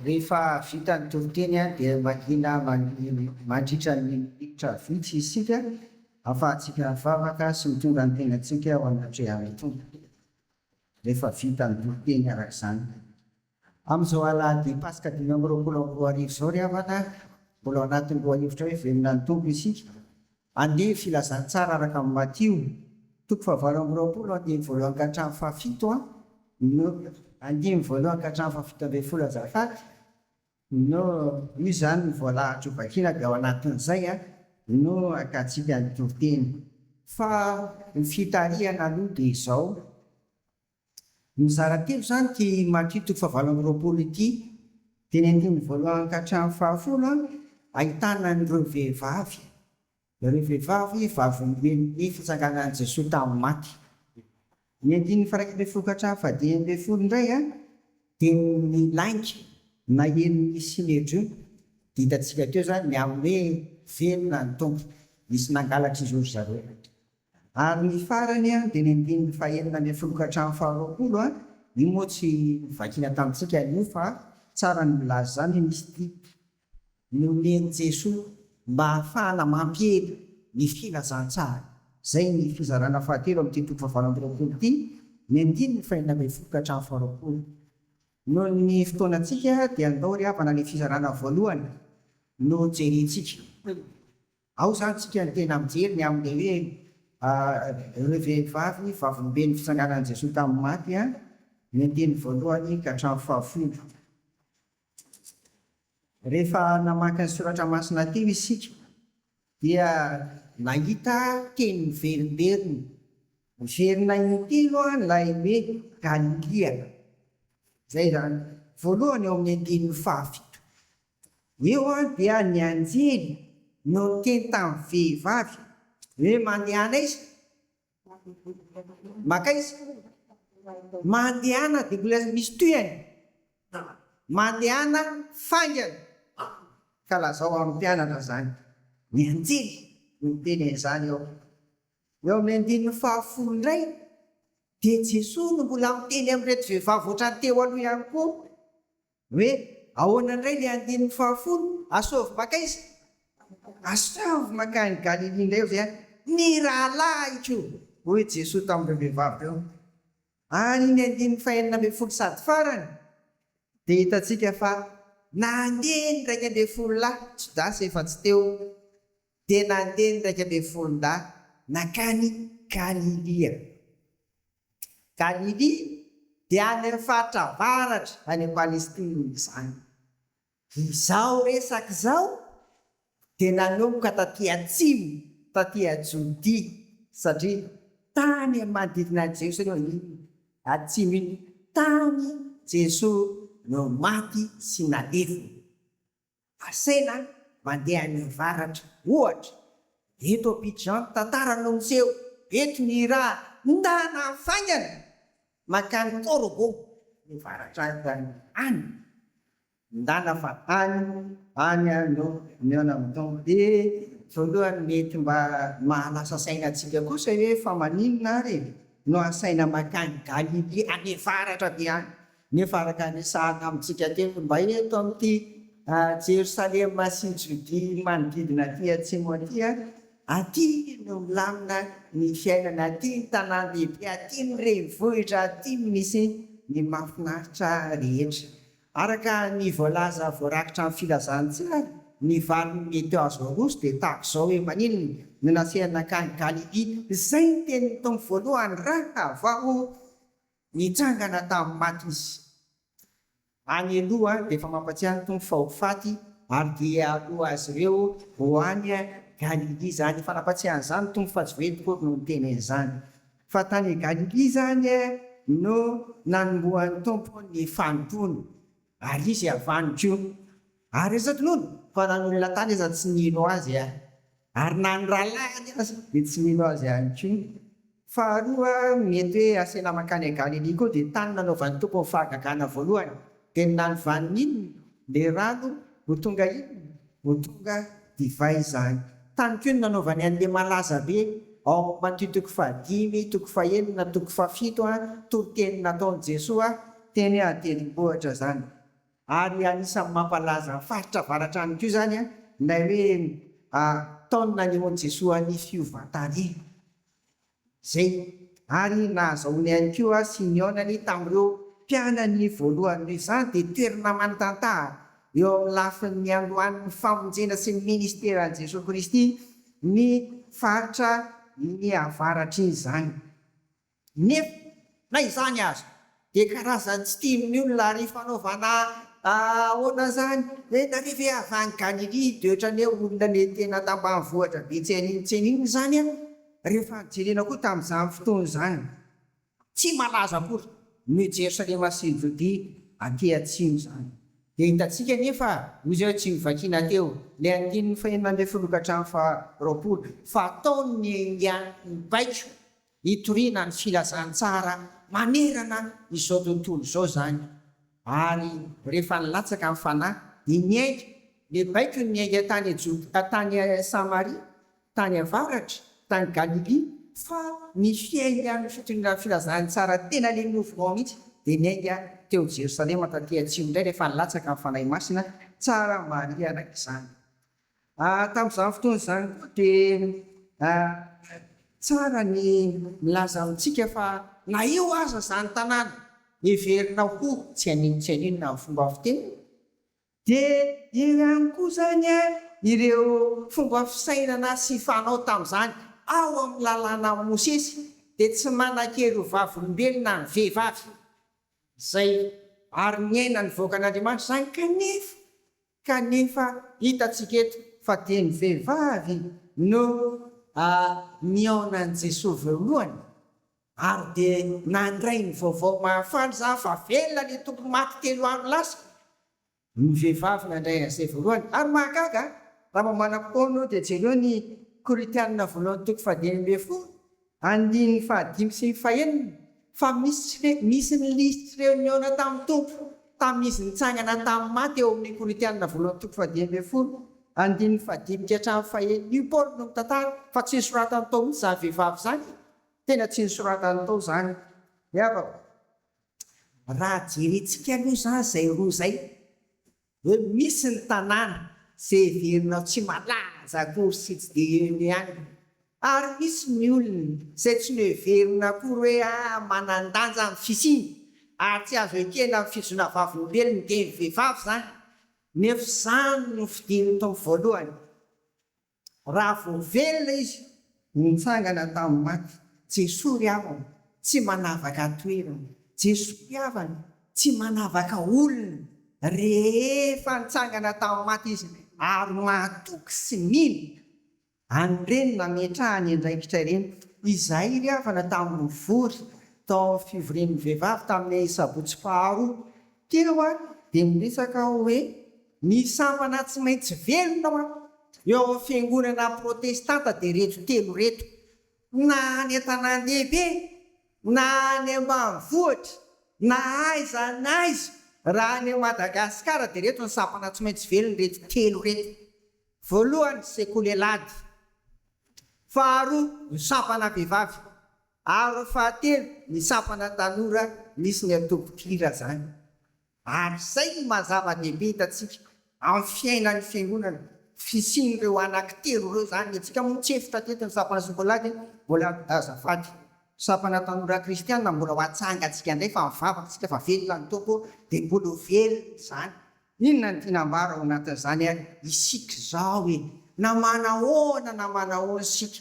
Rehefa vita ny toriteny dia mangina mandritra ny minitra vitsy isika ahafahantsika mivavaka sy mitondra ny tenantsika ao anatrehan'ny Tompo. Rehefa vita ny toriteny araka izany. Amin'izao alahady Paska 2025 izao ry havana, mbola ao anatin'ny lohahevitra hoe Velona ny Tompo isika. Andeha ny filazantsara araka an'i Matio, toko fahavalo amby roapolo, andininy voalohany ka hatramin'ny fahafito, no andininy voalohany ka hatramin'ny fahafito ambin'ny folo azafady, no io izany no voalahatra ho vakiana dia ao anatin'izay no hakantsika ny toriteny. Fa ny fitarihana aloha dia izao, mizara telo izany ity Matio toko fahavalo amby roapolo ity, dia ny andininy voalohany ka hatramin'ny fahafolo ahitana an'ireo vehivavy, ireo vehivavy vavolombelon'ny fitsanganan'i Jesoa tamin'ny maty. Ny andininy faha 11 ka hatramin'ny faha 15 indray dia ny lainga nahelin'ny Synedriona, dia hitantsika teo izany ny amin'ny hoe velona ny Tompo, nisy nangalatra izy io ry zareo. Ary ny farany dia ny andininy fahenina ambin'ny folo ka hatramin'ny faharoapolo, io moa tsy novakiana tamintsika anio fa tsara ny milaza izany hoe misy didy nomen'i Jesoa mba hahafahana mampiely ny filazantsara. Izay ny fizarana fahatelo amin'ity toko fahavalo amby roapolo ity, ny andininy fahenina ambin'ny folo ka hatramin'ny faharoapolo. Noho ny fotoanantsika dia andao ry havana ny fizarana voalohany no jerentsika. Ao izany tsika no tena mijery ny amin'ilay hoe ireo vehivavy vavolombelon'ny fitsanganan'i Jesoa tamin'ny maty, ny andininy voalohany ka hatramin'ny fahafolo. Rehefa namaky ny soratra masina teo isika dia nahita teny miverimberina. Miverina intelo ilay hoe Galilia. Izay izany. Voalohany eo amin'ny andininy fahafito. Eo dia ny anjely no niteny tamin'ny vehivavy hoe mandehana aiza? Mankaiza? Mandehana dia mbola misy tohiny, mandehana faingana ka lazao amin'ny mpianatra izany. Ny anjely no niteny an'izany eo. Eo amin'ny andininy fahafolo indray dia Jesoa no mbola miteny amin'ireto vehivavy ohatran'ny teo aloha ihany koa. Hoe ahoana indray ilay andininy fahafolo? Asaovy mankaiza? Asaovy mankany Galilia indray hoy an, ny rahalahiko, hoy Jesoa tamin'ireo vehivavy ireo. Ary ny andininy fahenina ambin'ny folo sady farany dia hitantsika fa nandeha ny 11 lahy, Jodasy efa tsy teo, dia nandeha ny 11 lahy nankany Galilia. Galilia dia any amin'ny faritra avaratra any Palestina izany. Izao resaka izao dia nanomboka taty atsimo, taty Jodia, satria tany amin'ny manodidina an'i Jerosalema iny atsimo iny, tany Jesoa no maty sy nalevina. Asaina mandeha any avaratra, ohatra, eto Abidjan ny tantara no miseho, eto ny Iran, ndana faingana mankany Korhogo, ny avaratra any zany, any, ndana fa any, any no mihaona amin'ny Tompo. Dia voalohany mety mba mahalasa saina antsika kosa hoe fa maninona ary no asaina mankany Galilia any avaratra be any? Nefa araka ny resahana amintsika teo, mba eto amin'ity Jerosalema sy Jodia manodidina aty atsimo aty, aty no milamina ny fiainana, aty ny tanàn-dehibe, aty ny renivohitra, aty no misy ny mahafinaritra rehetra. Araka ny voalaza voarakitra amin'ny filazantsara, ny valiny mety ho azo aroso dia tahaka izao hoe, Maninona no nasehany nankany Galilia? Izay ny tenin'ny Tompo voalohany raha vao Nitsangana tamin'ny maty izy. Any aloha dia efa mampatsiahy ny Tompo fa ho faty ary dia hialoha azy ireo ho any Galilia izany. Efa nampatsiahy an'izany ny Tompo fa tsy ho akory no niteny an'izany. Fa tany Galilia izany no nanombohan'ny Tompo ny fanompoany ary izy avy any koa. Ary aza tonony fa na ny olona tany aza tsy nino azy. Ary na ny rahalahiny aza dia tsy mino azy ihany koa. Faharoa, mety hoe asaina mankany Galilia koa dia tany nanaovan'ny Tompo ny fahagagana voalohany, dia ny nanovany inona? Ilay rano ho tonga inona? Ho tonga divay izany. Tany koa no nanaovany an'ilay malaza be ao amin'ny Matio toko fahadimy, toko fahenina, toko fahafito, toriteny nataon'i Jesoa teny an-tendrombohitra izany. Ary anisan'ny mampalaza ny faritra avaratra any koa izany ilay hoe taona nanehoan'i Jesoa ny fiovan-tarehy. Izay ary nahazahoany ihany koa sy nihaonany tamin'ireo mpianany voalohany. Noho izany dia toerana manan-tantara eo amin'ny lafiny niandohan'ny famonjena sy ny ministeran'i Jesoa Kristy ny faritra iny avaratra iny izany. Nefa na izany aza dia karazan'ny tsy tian'ny olona ary fanaovana ahoana izany hoe nareo ve avy any Galilia dia ohatran'ny hoe olona le tena tambanivohitra be tsy hain'inona tsy hain'inona izany an! Rehefa jerena koa tamin'izany fotoana izany tsy malaza akory noho i Jerosalema sy i Jodia aty atsimo izany. Dia hitantsika anefa, hoy izay tsy novakiana teo, ilay andininy fahenina ambin'ny folo ka hatramin'ny faharoapolo, fa ataony ny aingan'ny baiko hitoriana ny filazantsara manerana izao tontolo izao izany, ary rehefa nilatsaka ny Fanahy, dia niainga, ilay baiko no niainga tany Joda, tany Samaria, tany avaratra, tany Galilia, fa ny fiaingan'ny fitoriana ny filazantsara tena ilay mouvement mihitsy dia niainga teo Jerosalema taty atsimo indray rehefa nilatsaka ny Fanahy Masina, tsara marihana izany. Tamin'izany fotoana izany koa dia tsara ny milaza amintsika fa na eo aza izany tanàna heverina ho tsy haninontsy haninona amin'ny fomba fiteny dia eo ihany koa izany ireo fomba fisainana sy fanao tamin'izany ao amin'ny lalàna Mosesy dia tsy manan-kery ho vavolombelona ny vehivavy izay ary niaina ny vahoakan'Andriamanitra izany kanefa Kanefa hitantsika eto fa dia ny vehivavy no nihaona an'i Jesoa voalohany ary dia nandray ny vaovao mahafaly izany fa velona ilay Tompo maty telo andro lasa. Ny vehivavy nandray an'izay voalohany. Ary mahagaga raha mba manam-potoana dia jereo ny Korintianina voalohany toko fahadimy ambin'ny folo Andininy fahadimy sy ny fahenina, fa misy misy ny lisitr'ireo nihaona tamin'ny Tompo tamin'izy nitsangana tamin'ny maty eo amin'ny Korintiana voalohany toko fahadimy ambin'ny folo, andininy fahadimy ka hatramin'ny fahenina. Io Paoly no mitantara fa tsy nosoratany tao mihitsy izany vehivavy izany e! Tena tsy nosoratany tao izany. Ry havako, raha jerentsika aloha izany izay roa izay, Hoe misy ny tanàna izay heverinao tsy malaza akory sy tsy dia eo ihany, ary misy ny olona izay tsy noheverina akory hoe ah manan-danja ny fisiany ary tsy azo ekena ny fizoana vavolombelony dia ny vehivavy izany, nefa izany no fidin'ny Tompo voalohany. Raha vao velona izy, nitsangana tamin'ny maty. Jesoa ry havana, tsy manavaka toerana. Jesoa ry havana, tsy manavaka olona. Rehefa nitsangana tamin'ny maty izy ary mahatoky sy mino an'ireny nametrahany andraikitra ireny. Izahay ry havana tamin'ny nivory tao amin'ny fivorian'ny vehivavy tamin'ny sabotsy faharoa teo dia niresaka aho hoe Ny sampana tsy maintsy velona manko eo amin'ny fiangonana protestanta dia ireto telo ireto, na any an-tanàn-dehibe, na any ambanivohitra, na aiza na aiza, raha any Madagasikara dia ireto ny sampana tsy maintsy velona ireto telo ireto, voalohany sekoly alahady, faharoa ny sampana vehivavy, ary ny fahatelo ny sampana tanora misy ny antoko mpihira izany. Ary izay no maha zava-dehibe hitantsika amin'ny fiainan'ny Fiangonana, fisian'ireo anankitelo ireo izany. Ny antsika moa tsy efitra teto ny sampana sokolady mbola azafady, sampana tanora kristiana mbola ho atsangantsika indray fa mivavaka isika fa velona ny Tompo dia mbola ho velona izany. Inona no tiana ambara ao anatin'izany ary isika izao e? Na manahoana na manahoana isika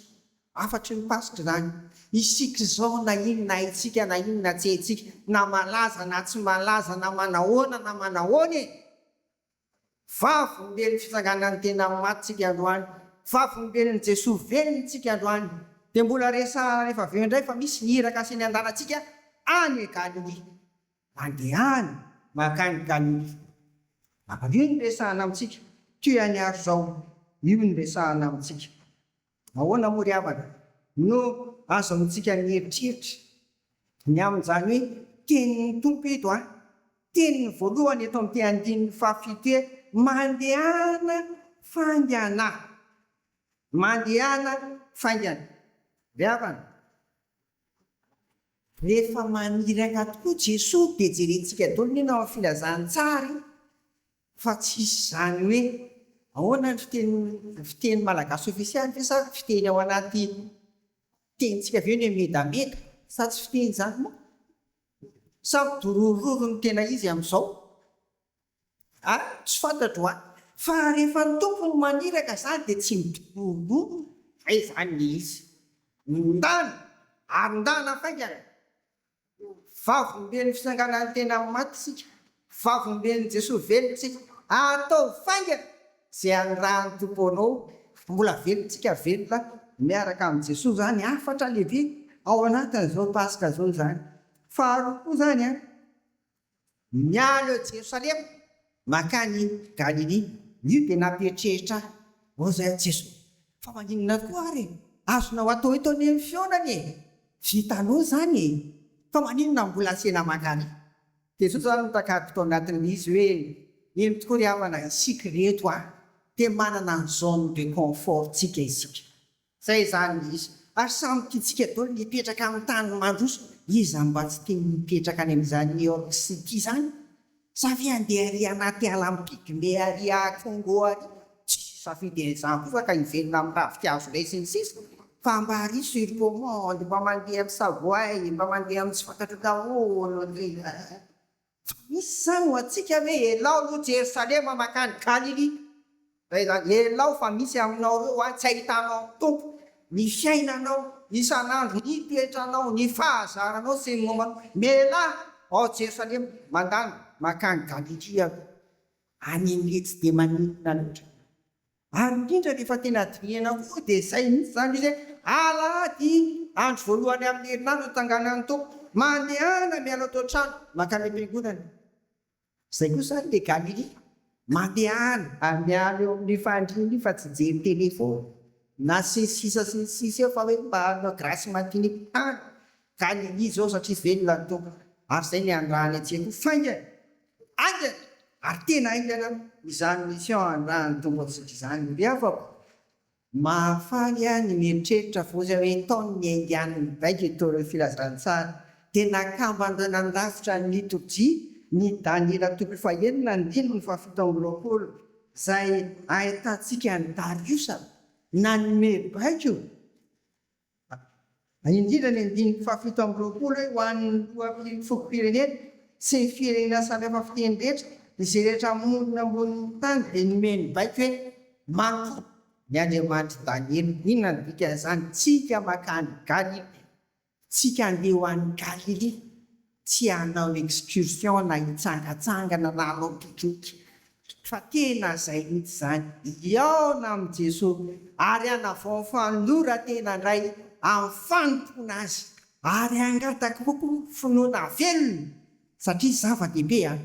Hafatry ny Paska izany. Isika izao na inona haintsika na inona tsy haintsika, na malaza na tsy malaza, na manahoana na manahoana e! Vavolombelon'ny fitsanganan'ny tena amin'ny maty tsika androany, vavolombelon'i Jesoa velona tsika androany. Dia mbola resahana rehefa avy eo indray fa misy ny iraka asainy andalantsika any Galilia. Mandehana mankany Galilia. Ary io no resahana amintsika, toy an'i ary izao, io no resahana amintsika. Ahoana moa ry havana no azahoantsika mieritreritra ny amin'izany hoe tenin'ny Tompo eto an? Teniny voalohany eto amin'ity andininy fahafito hoe mandehana faingana. Mandehana faingana. Ry havana, rehefa maniraka tokoa Jesoa dia jerentsika daholo ny ao amin'ny filazantsara. Fa tsisy izany hoe ahoana ny fiteny fiteny malagasy ofisialy ve sa fiteny ao anaty tenintsika ve ny hoe medameda sa tsy fiteny izany moa? Sa midorororo no tena izy amin'izao? A, tsy fantatro an! Fa rehefa ny Tompo no maniraka izany dia tsy midorororo zay izany ny izy. Ndana! Ary ndana faingana! Vavolombelon'ny fitsanganan'ny tena amin'ny maty isika. Vavolombelon'i Jesoa velona isika. Ataovy faingana izay anirahan'ny Tompo anao. Mbola velona isika, velona miaraka amin'i Jesoa izany. Hafatra lehibe ao anatin'izao Paska izao izany. Faharoa koa izany an. Miala eo Jerosalema mankany Galilia. Io dia nampieritreritra ahy. Hoy izay Jesoa, Fa maninona koa ary e? Azonao atao eto anie ny fihaonana e! Vitanao izany e! Fa maninona mbola asiana mankany? Dia izao izany no takariko tao anatin'ilay izy hoe, Eny tokoa ry havana, isika ireto an, dia manana ny zone de confort-tsika isika. Zay izany izy. Ary samy tiantsika daholo ny hipetraka amin'ny tany mandroso. Iza no mba tsy te hipetraka any amin'izany New York City izany? Sa ve handeha ary anaty alan'ny pygmée ary à Congo ary? Tsisy hisafidy an'izany koa fa ka hivelona amin'ny ravinkazo indray sy ny sisa. Fa mba ary sur commande, mba mandeha amin'ny Savoay, mba mandeha amin'ny tsy fantatro daholo. Fa misy izany ho antsika ve? Elao aloha Jerosalema mankany Galilia. Zay izany, elao fa misy aminao ireo any tsy ahitanao ny Tompo, ny fiainanao isan'andro, ny toetranao, ny fahazaranao sy ny momba anao. Mialà ao Jerosalema, mandany mankany Galilia aloha. Any ange tsy dia maninona loatra. Ary indrindra rehefa tena dinihana koa dia izay mihitsy izany izy hoe alahady andro voalohany amin'ny herinandro nitsanganan'ny Tompo, mandehana miala ato an-trano mankany am-piangonana. Izay koa izany ilay Galilia, mandehana ary miala eo amin'io fandriana io fa tsy hijery télé foana na sy ny sisa sy ny sisa eo fa hoe mba hanao grasse matinée any Galilia izao satria velona ny Tompo ary izay ny andrahany antsika koa faingana. Haingana ary tena haingana izany mission andrahan'ny Tompo antsika izany ry havako. Mahafaly ahy ny mieritreritra fotsiny hoe tao ny niaingan'ny baiko eto ireo filazantsara dia nakamban'ireo nandrafitra ny litorjia ny Daniela toko fahenina andininy fahafito amby 20 izay ahitantsika an'i Dariosa nanome baiko Indrindra ny andininy fahafito amby 20 hoe ho an'ny lohan'ny fokom-pirenena sy ny firenena samihafa fiteny rehetra, izay rehetra monina ambonin'ny tany dia nomeny baiko hoe, Manompoa ny Andriamanitr'i Daniela. Inona no dikan'izany? Tsika mankany Galilia. Tsika andeha ho any Galilia. Tsy hanao excursion na hitsangatsangana na hanao pique-nique fa tena izay mihitsy izany, hihaona amin'i Jesoa ary hanavao ny fanoloran-tena indray amin'ny fanompoana Azy ary hangataka koa finoana velona satria zava-dehibe an!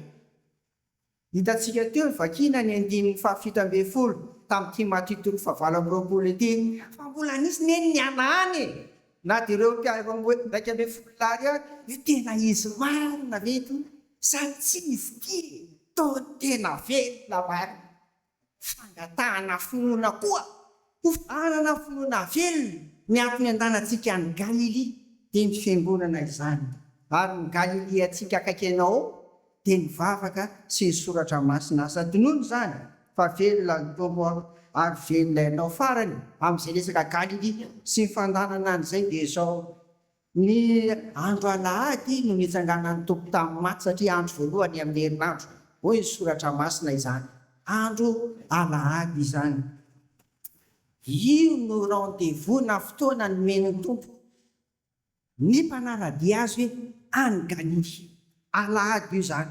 Hitantsika teo ny vakiana ny andininy fahafito ambin'ny folo tamin'ity Matio toko fahavalo amby 20 ity fa mbola nisy ne ny nihanahana e! Na dia ireo 11 lahy ireo ary io tena izy marina ve ity sa tsy izy ity e! Toa tena velona marina! Fangatahana finoana koa ho hanana finoana velona ny antony andanantsika any Galilia dia ny fiangonana izany ary ny Galilia-ntsika akaiky anao ao dia ny vavaka sy ny soratra masina asa adinoina izany fa velona ny Tompo ary velona ianao farany amin'izay resaka Galilia sy ny fandanana an'izay dia izao Ny andro alahady no nitsanganan'ny Tompo tamin'ny maty satria andro voalohany amin'ny herinandro, hoy ny Soratra Masina izany. Andro alahady izany. Io no rendez-vous na fotoana nomen'ny Tompo ny mpanara-dia Azy hoe any Galilia. Alahady io izany.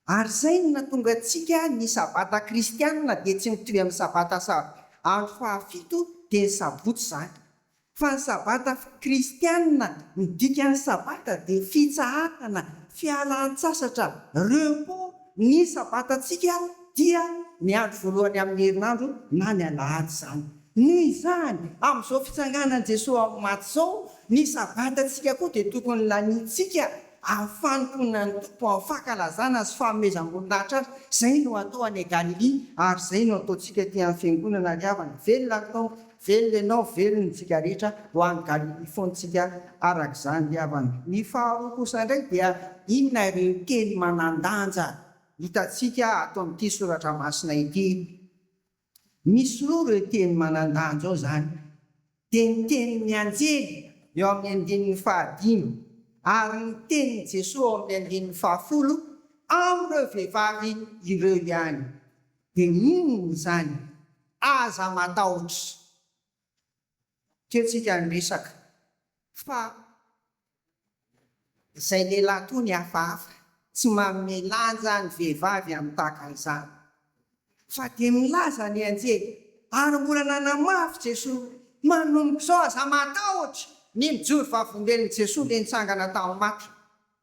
Ary izay no nahatonga antsika ny sabata kristianina dia tsy mitovy amin'ny sabata andro fahafito dia ny sabotsy izany. Fa ny sabata kristianina, ny dikan'ny sabata dia fitsaharana, fialan-tsasatra, repos, ny sabatantsika dia ny andro voalohany amin'ny herinandro na ny alahady izany. Noho izany, amin'izao fitsanganan'i Jesoa amin'ny maty izao, ny sabatantsika koa dia tokony laniantsika Amin'ny fanompoana ny Tompo, amin'ny fankalazana sy fanomezam-boninahitra Azy, izay no atao any Galilia ary izay no ataontsika aty amin'ny Fiangonana ry havana. Velona ny Tompo, velona ianao, velona isika rehetra ho any Galilia foana isika araka izany ry havana. Ny faharoa kosa indray dia inona ireo teny manan-danja? hitantsika ato amin'ity soratra masina ity. Misy roa ireo teny manan-danja ao izany, dia ny tenin'ny anjely eo amin'ny andininy fahadimy ary ny tenin'i Jesoa ao amin'ny andininy fahafolo amin'ireo vehivavy ireo ihany. Dia inona izany? Aza matahotra. Teo tsika niresaka fa izay lehilahy tony hafahafa tsy manome lanja ny vehivavy amin'ny tahaka an'izany. Fa dia milaza ny anjely ary mbola nanamafy Jesoa, manomboka izao aza matahotra ny mijoro vavolombelon'i Jesoa le nitsangana tamin'ny maty.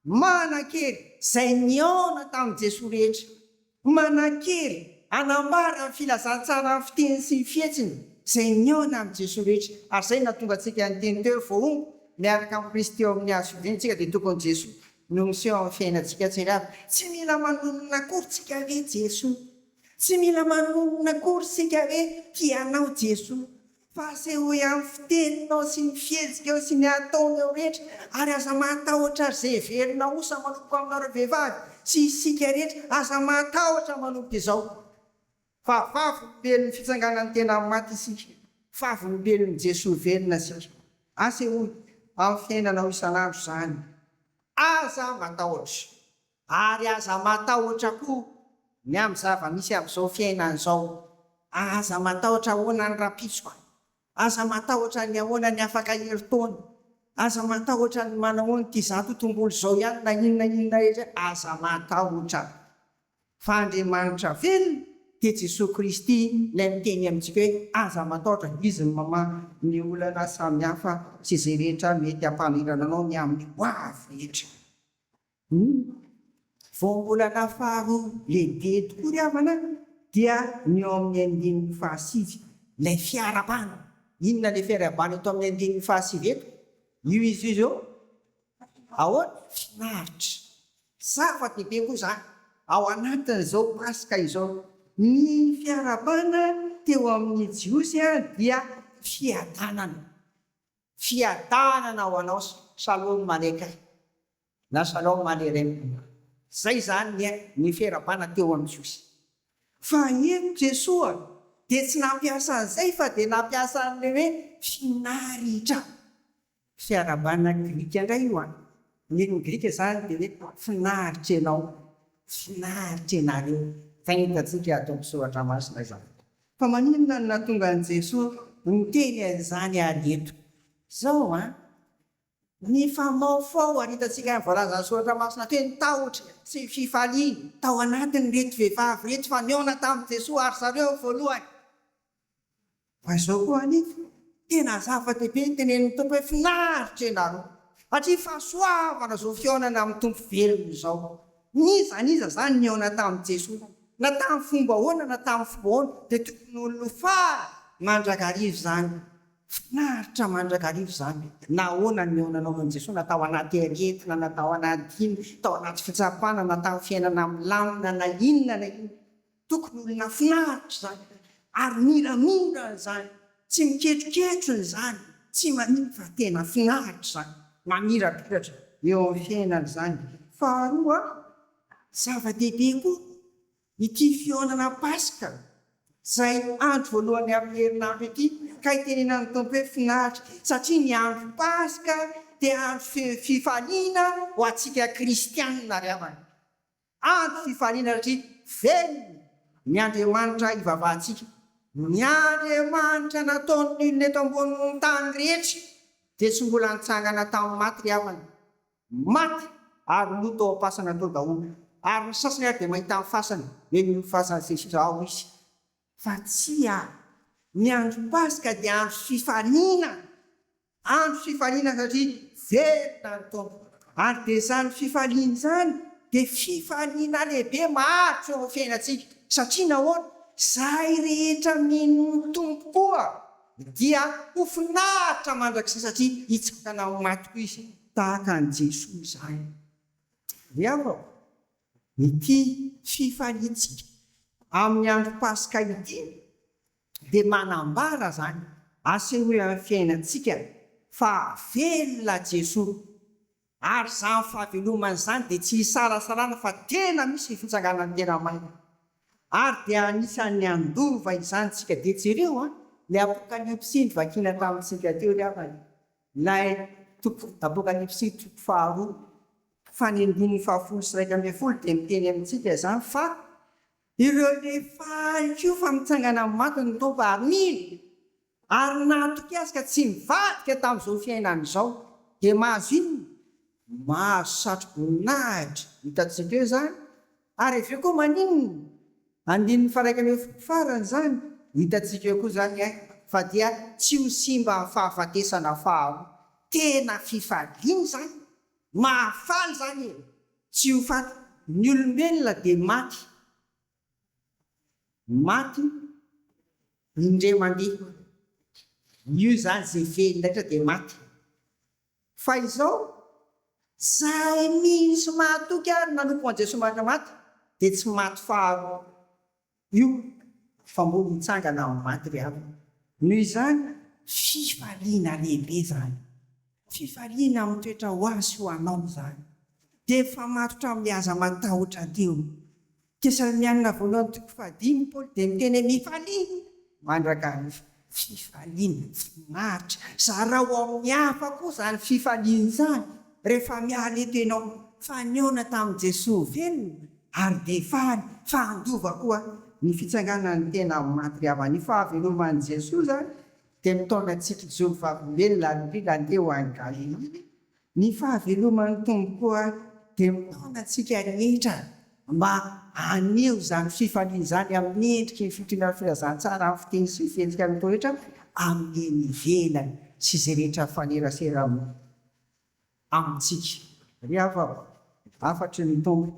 Manan-kery izay nihaona tamin'i Jesoa rehetra. Manan-kery hanambara ny filazantsara amin'ny fiteny sy ny fihetsiny izay nihaona amin'i Jesoa rehetra. Ary izay no nahatonga antsika niteny teo hoe voahombo miaraka amin'i Kristy eo amin'ny hazo fijaliana isika dia tokony Jesoa no miseho amin'ny fiainantsika tsirairay avy. Tsy mila manonona akory tsika hoe Jesoa. Tsy mila manonona akory isika hoe tia anao Jesoa. Fa asehoy amin'ny fiteninao sy ny fihetsikao sy ny ataonao rehetra, ary aza matahotra ry izay heverina osa manomboka aminareo vehivavy sy isika rehetra, aza matahotra manomboka izao, fa vavolombelon'ny fitsanganan'ny tena amin'ny maty isika, vavolombelon'i Jesoa velona isika. Asehoy amin'ny fiainanao isan'andro izany. Aza matahotra. Ary aza matahotra koa ny amin'ny zava-misy amin'izao fiainana izao. Aza matahotra ahoana ny rahampitso. Aza matahotra ny ahoana ny afaka herintaona. Aza matahotra ny manahoana ity zato tombolo izao ihany na inona inona rehetra. Aza matahotra. Fa Andriamanitra velona dia Jesoa Kristy ilay miteny amintsika hoe aza matahotra, Izy no mamaha ny olana samihafa sy izay rehetra mety hampanoherana anao ny amin'ny ho avy rehetra. Ny voambolana faharoa lehibe tokoa ry havana dia ny eo amin'ny andininy fahasivy, ilay fiarahabana. Inona ilay fiarahabana eto amin'ny andininy fahasivy eto? Io izy io izao ahoana? Finaritra. Zava-dehibe koa izany ao anatin'izao Paska izao. Ny fiarahabana teo amin'ny Jiosy dia fiadanana. Fiadanana ho anao Shalom Aleikha na Shalom Aleirem. Zay zany ny ny fiarabana teo amin'ny Jiosy. Fa eto Jesoa dia tsy nampiasa an'izay fa dia nampiasa an'ilay hoe finaritra. Fiarabana grika indray io an. Ny teny grika zany dia hoe finaritra ianao, finaritra ianareo. Zay no hitantsika ato amin'ny soratra masina izany. Fa maninona no nahatonga an'i Jesoa niteny an'izany ary eto? Izao an, nifamaofao ary hitantsika ny voalazan'ny Soratra Masina teo ny tahotra sy ny fifaliana tao anatin'ireto vehivavy ireto fa nihaona tamin'i Jesoa ary zareo ny voalohany. Fa izao koa anefa, tena zava-dehibe ny tenenin'ny Tompo hoe finaritra ianareo, satria fahasoavana izao fihaonana amin'ny Tompo velona izao. N'iza n'iza izany nihaona tamin'i Jesoa, na tamin'ny fomba ahoana na tamin'ny fomba ahoana, dia tokony ho lofaly mandrakariva izany. Finaritra mandrakariva izany. Na ahoana ny nihaonanao amin'i Jesoa, na tao anaty aretina, na tao anaty inona, tao anaty fitsapana, na tamin'ny fiainana milamina, na inona na inona. Tokony olona finaritra izany ary miramira izany, tsy miketroketrona izany, tsy maninona fa tena finaritra izany, mamirapiratra eo amin'ny fiainana izany. Faharoa, zava-dehibe koa ity fihaonana Paska izay andro voalohany amin'ny herinandro ity ka itenenan'ny Tompo hoe finaritra satria ny andro Paska dia andro feno fifaliana ho antsika kristianina ry havana. Andro fifaliana satria velona ny Andriamanitra ivavahantsika. Ny Andriamanitra nataon'ny olona eto ambonin'ny tany rehetra dia tsy mbola nitsangana tamin'ny maty ry havana. Maty ary lo tao am-pasana tao daholo. Ary ny sasany ary dia mahita ny fasany, hoe io fasany sy ny sisa ao izy. Fa tsia, ny andro Paska dia andro fifaliana. Andro fifaliana satria velona ny Tompo. Ary dia izany fifaliana izany dia fifaliana lehibe maharitra eo amin'ny fiainantsika. Satria nahoana? Izay rehetra mino ny Tompo koa dia ho finaritra mandrakizay satria hitsangana amin'ny maty koa izy tahaka an'i Jesoa izany. Ry havako, ity fifaliantsika amin'ny andro Paska ity dia manambara izany, asehoy amin'ny fiainantsika fa velona Jesoa. Ary izany fahavelomana izany dia tsy isalasalana fa tena misy ny fitsanganan'ny tena maina. Ary dia anisan'ny handova izany isika. Dia jereo an, ilay Apokalypsy novakiana tamintsika teo ry havana, ilay toko, Apokalypsy toko faharoa, fa ny andininy fahafolo sy 11 dia miteny amintsika izany fa ireo ilay faly koa fa mitsangana amin'ny maty ny Tompo ary mino ary nahatoky azy ka tsy nivadika tamin'izao fiainana izao dia mahazo inona? Mahazo satroboninahitra, hitantsika eo izany, ary avy eo koa maninona? Andininy faha-11 farany izany, hitantsika eo koa izany fa dia tsy ho simba amin'ny fahafatesana faharoa. Tena fifaliana izany, mahafaly izany e! Tsy ho faty, ny olombelona dia maty. Maty indray mandeha. Io izany izay velona rehetra dia maty. Fa izao, izay mino sy mahatoky ary nanompo an'i Jesoa mandra-maty dia tsy maty faharoa io fa mbola hitsangana amin'ny maty ry havana. Noho izany, fifaliana lehibe izany. Fifaliana mitoetra ho ahy sy ho anao izany. Dia mifamatotra amin'ny aza matahotra teo. Tesalonianina voalohany toko fahadimy Paoly dia miteny hoe mifalia mandrakariva. Fifaliana finaritra. Zarao amin'ny hafa koa izany fifaliana izany rehefa miala eto ianao fa nihaona tamin'i Jesoa velona ary dia faly fa handova koa ny fitsanganan'ny tena amin'ny maty ry havana. Io fahaveloman'i Jesoa izany dia mitaona antsika hijoro vavolombelona ary indrindra handeha ho any Galilia. Ny fahaveloman'ny Tompo koa dia mitaona antsika rehetra mba haneho izany fifaliana izany amin'ny endriky ny fitoriana ny filazantsara amin'ny fiteny sy ny fihetsika atao rehetra amin'ny eny ivelany sy izay rehetra mifanerasera amintsika. Ry havako, hafatry ny Tompo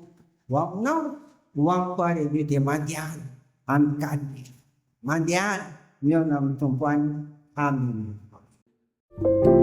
ho aminao, ho amiko ary anio dia mandehana any Galilia. Mandehana mihaona amin'ny Tompo any. Amena.